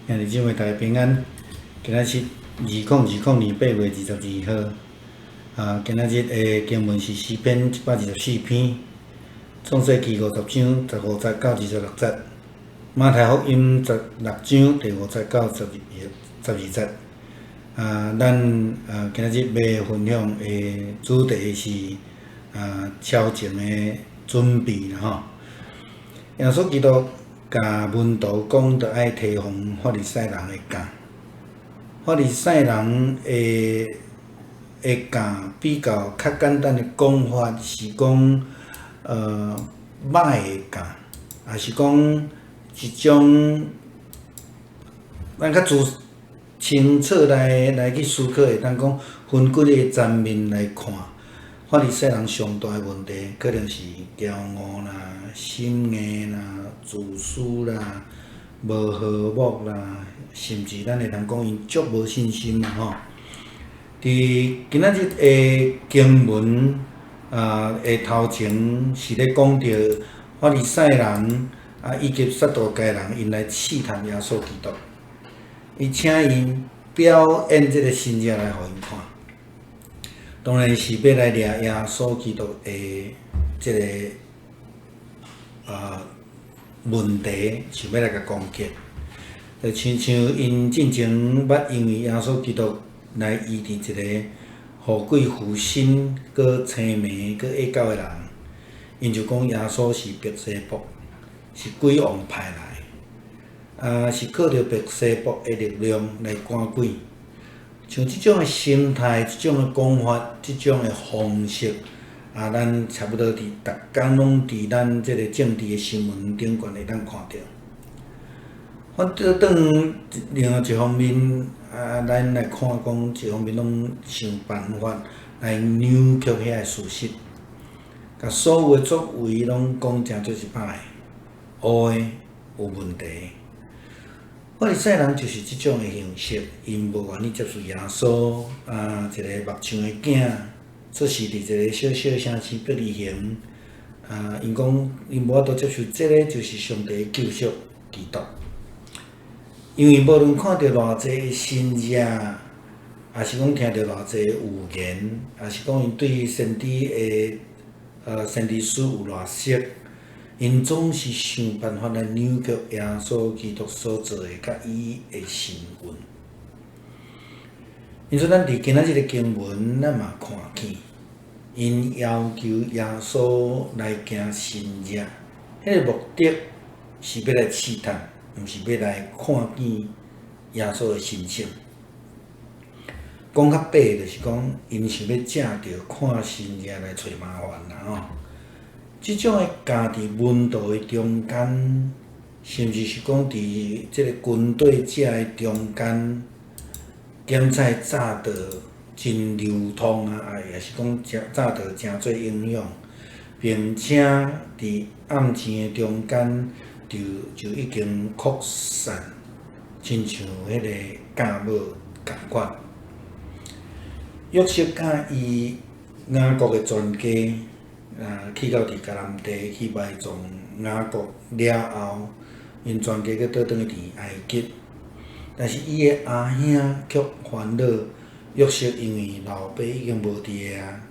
兄弟姊妹大家平安。今仔是2020年8月22號。啊，今仔日的經文是詩篇124篇，創世記5章15節到26節，馬太福音16章第5節到12節。啊，咱啊今仔日欲分享的主題是啊超前的準備啦吼。耶穌基督共門徒講，著愛提防法利賽人的酵。法利賽人的酵比較較簡單的講法是講，歹的酵，抑是講一種咱較自清楚來去思考，會當講分幾個層面來看。法利賽人上大的問題，可能是驕傲啦、心硬啦、自私啦、無和睦啦，甚至咱會當講𪜶足無信心啦吼。佇今仔日的經文啊的頭前是咧講著法利賽人啊以及撒杜該人，𪜶來試探耶穌基督，伊請𪜶表演這个神跡來予𪜶看。當然是欲來掠耶穌基督的這个啊問題，想欲來共攻擊。就親像𪜶進前捌因為耶穌基督來醫治一个富貴負身、閣青盲、閣穢狗的人，𪜶就講耶穌是別西卜，是鬼王派來，啊是靠著別西卜的力量來趕鬼。像這種的心態、這種的講法、這種的方式，啊，咱差不多佇逐工攏佇咱這个政治的新聞頂懸會當看著。反倒轉另外一方面，啊，咱來看講，一方面攏想辦法來扭曲遐个事實，共所有的作為攏講成做是歹的、烏的、有問題。法利賽人就是這種的形式，𪜶無願意接受耶穌啊，一个木匠的囝，出世佇一个小小城市伯利恆，啊，𪜶講𪜶無法度接受這个就是上帝的救贖基督。因為無論看著偌濟的神跡，抑是講聽著偌濟的預言，抑是講𪜶對先知的先知書有偌熟，𪜶總是想辦法來扭曲耶穌基督所做的佮伊的身份。因此，咱佇今仔日的經文，咱嘛看見，𪜶要求耶穌來行神跡，彼个目的是欲來試探，毋是欲來看見耶穌的神聖。講較白就是講，𪜶想欲藉著看神跡來揣麻煩啦吼。這種的酵佇門徒的中間，甚至是講佇這个軍隊者的中間，檢採早就真流通啊，抑是講誠早就誠做影響，並且佇暗錢的中間就已經擴散，親像彼个酵母仝款。約瑟佮伊雅各的全家啊，去到佇迦南地去埋葬雅各了後，𪜶全家閣倒轉去佇埃及。但是伊的阿兄卻煩惱約瑟，因為老爸已經無佇个啊，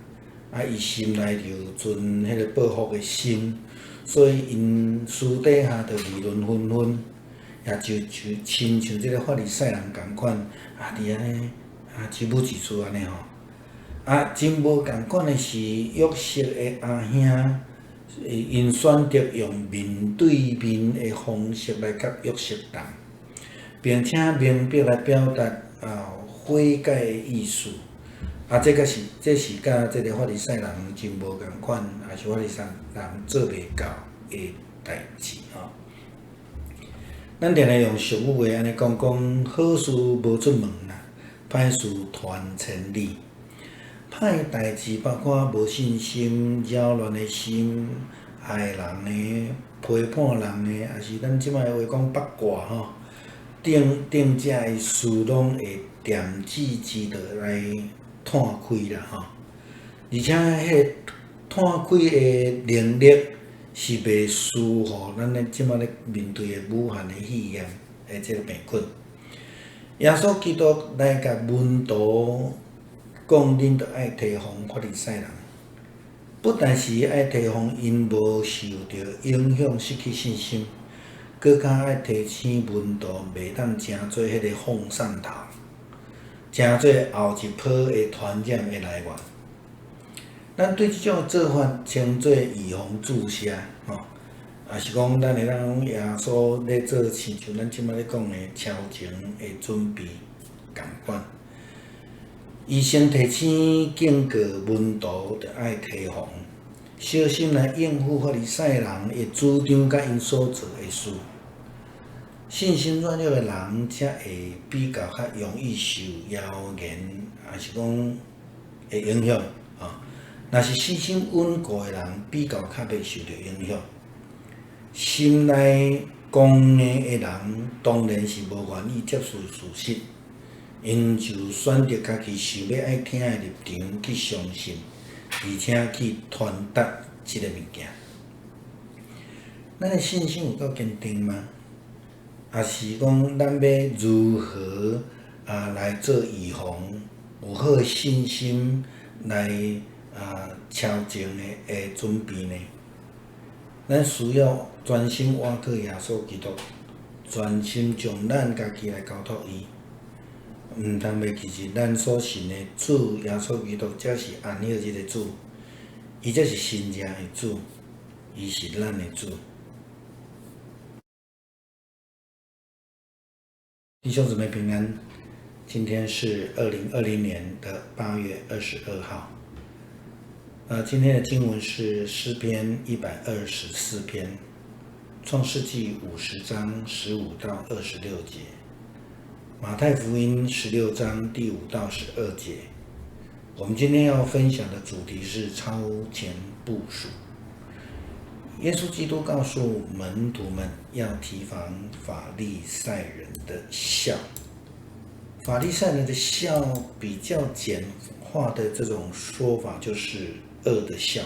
啊，伊心內就存彼个報復的心，所以𪜶私底下就議論紛紛，也就親像這个法利賽人仝款，啊，佇按呢啊，一母一厝按呢吼。啊，真無仝款的是約瑟的阿兄，𪜶選擇用面對面的方式來佮約瑟談，並且明白來表達啊悔改的意思。啊，這個是這是佮這个法利賽人真無仝款，抑是法利賽人做袂到的代誌吼。咱定定用俗語話按呢講，講好事無出門啦，歹事傳千里。歹代誌包括無信心、擾亂的心、害人的、批判人的，抑是咱這擺話講八卦吼，等等遮的事攏會恬子之道來湠開啦吼。而且彼个湠開的能力是袂輸予咱咧這擺咧面對的武漢的肺炎的這个病菌。耶穌基督來共門徒講，恁著愛提防法利賽人，不但是愛提防𪜶無受著影響失去信心，閣較愛提醒門徒袂當成做彼個放散頭，成做後一波的傳染的來源。咱對這種做法稱做預防注射，吼，抑是講咱會當講耶穌咧做親像咱這擺咧講的超前的準備仝款。伊先提醒警告門徒，著愛提防，小心來應付法利賽人的主張佮𪜶所做的事。信心軟弱的人，才會比較較容易受謠言，抑是講的影響。若是信心穩固的人，比較較袂受著影響。心內剛硬的人，當然是無願意接受事實。𪜶就選擇家己想欲愛聽的立場去相信，而且去傳達這个物件。咱的信心有夠堅定嗎？抑是講咱欲如何來做預防，有好的信心來超前的準備呢？咱需要專心倚靠耶穌基督，專心將咱家己來交託伊。毋通袂記得咱所信的主耶穌基督，才是安息日的主，伊才是真正的主，伊是咱的主。弟兄姊妹平安，今天是2020年的8月22號。今天的經文是詩篇124篇，創世紀50章15到26節。馬太福音16章第5到12節，我們今天要分享的主題是超前部署。耶穌基督告訴門徒們要提防法利賽人的酵。法利賽人的酵比較簡化的這種說法就是惡的酵。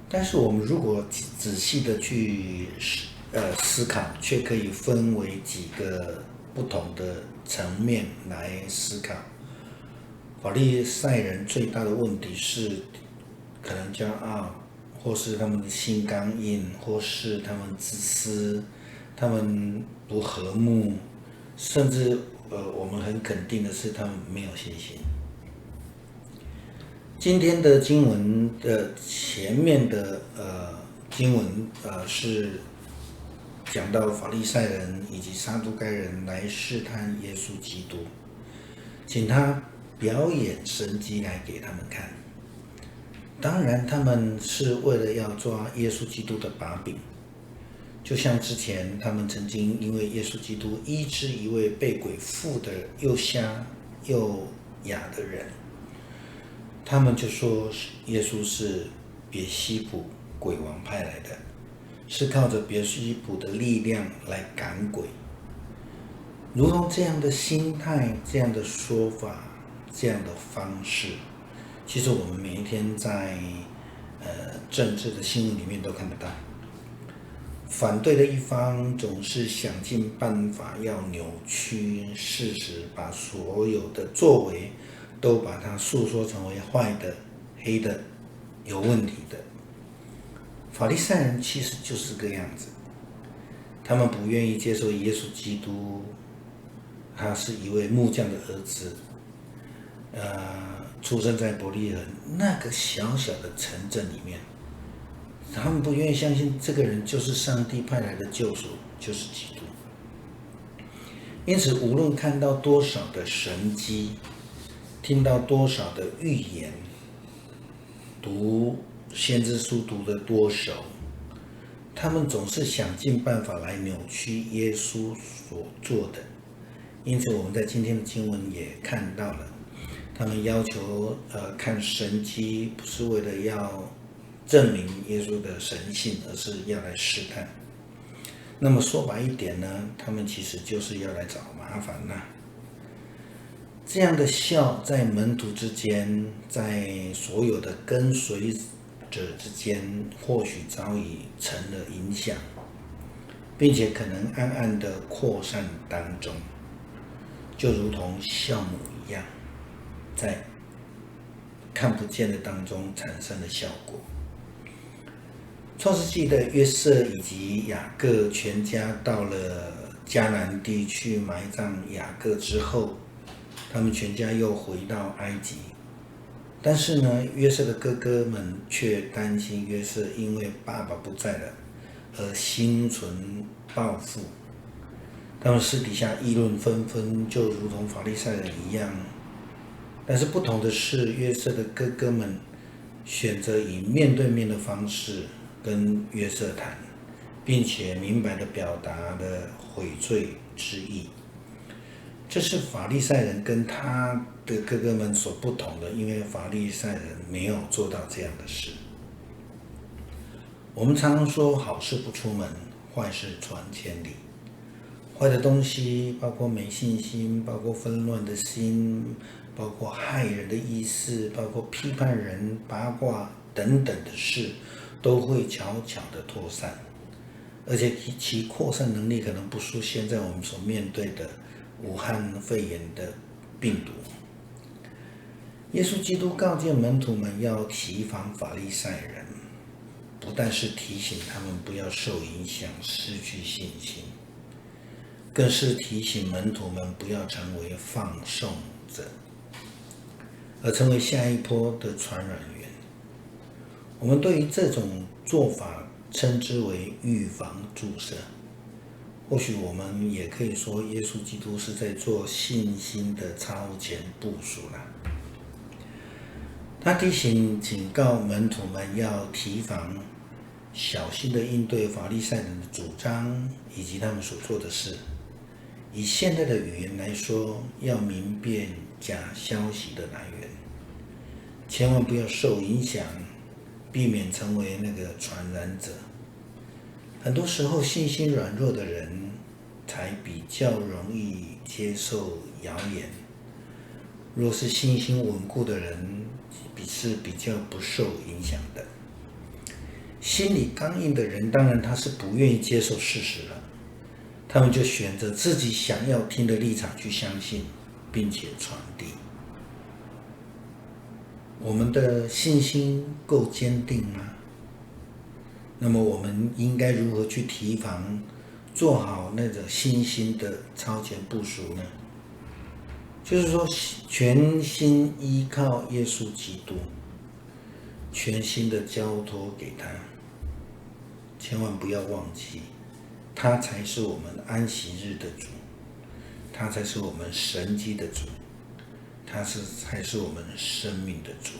但是我們如果仔細的去思考，卻可以分為幾個不同的層面來思考。法利賽人最大的問題是，可能驕傲，或是他們的心剛硬，或是他們自私，他們不和睦，甚至我們很肯定的是，他們沒有信心。今天的經文的前面的經文是講到法利賽人以及撒都該人來試探耶穌基督，請他表演神蹟來給他們看。當然，他們是為了要抓耶穌基督的把柄，就像之前他們曾經因為耶穌基督醫治一位被鬼附的又瞎又啞的人，他們就說耶穌是別西卜鬼王派來的，是靠着別西卜的力量來趕鬼。如同這樣的心態、這樣的說法、這樣的方式，其實我們每一天在政治的新聞裡面都看得到。反對的一方總是想盡辦法要扭曲事實，把所有的作為都把它訴說成為壞的、黑的、有問題的。法利賽人其實就是這個樣子，他們不願意接受耶穌基督，他是一位木匠的兒子，出生在伯利恆那個小小的城鎮裡面，他們不願意相信這個人就是上帝派來的救贖，就是基督。因此，無論看到多少的神蹟，聽到多少的預言，讀先知書讀得多熟，他們總是想盡辦法來扭曲耶穌所做的。因此，我們在今天的經文也看到了，他們要求看神蹟，不是為了要證明耶穌的神性，而是要來試探。那麼說白一點呢，他們其實就是要來找麻煩啦。這樣的酵在門徒之間，在所有的跟隨者之間，或許早已成了影響，並且可能暗暗的擴散當中。就如同酵母一样，在看不见的当中产生了效果。创世纪的约瑟以及雅各全家到了迦南地去埋葬雅各之后，他们全家又回到埃及。但是呢，约瑟的哥哥们却担心约瑟因为爸爸不在了而心存报复，他们私底下议论纷纷，就如同法利赛人一样。但是不同的是，约瑟的哥哥们选择以面对面的方式跟约瑟谈，并且明白的表达了悔罪之意。这是法利赛人跟他的哥哥们所不同的，因为法利赛人没有做到这样的事。我们常常说，好事不出门，坏事传千里。坏的东西包括没信心，包括纷乱的心，包括害人的意思，包括批判人、八卦等等的事，都会悄悄的扩散，而且其扩散能力可能不输现在我们所面对的武汉肺炎的病毒。耶稣基督告诫门徒们要提防法利赛人，不但是提醒他们不要受影响、失去信心，更是提醒门徒们不要成为放送者，而成为下一波的传染源。我们对于这种做法称之为预防注射。或许我们也可以说，耶稣基督是在做信心的超前部署了。他提醒、警告门徒们要提防、小心的应对法利赛人的主张以及他们所做的事。以现代的语言来说，要明辨假消息的来源，千万不要受影响，避免成为那个传染者。很多时候，信心软弱的人才比较容易接受谣言；若是信心稳固的人，是比较不受影响的。心里刚硬的人，当然他是不愿意接受事实了，他们就选择自己想要听的立场去相信，并且传递。我们的信心够坚定吗？那么我们应该如何去提防，做好那个信心的超前部署呢？就是说，全心依靠耶稣基督，全心的交托给他，千万不要忘记，他才是我们安息日的主，他才是我们神迹的主，他才是我们生命的主。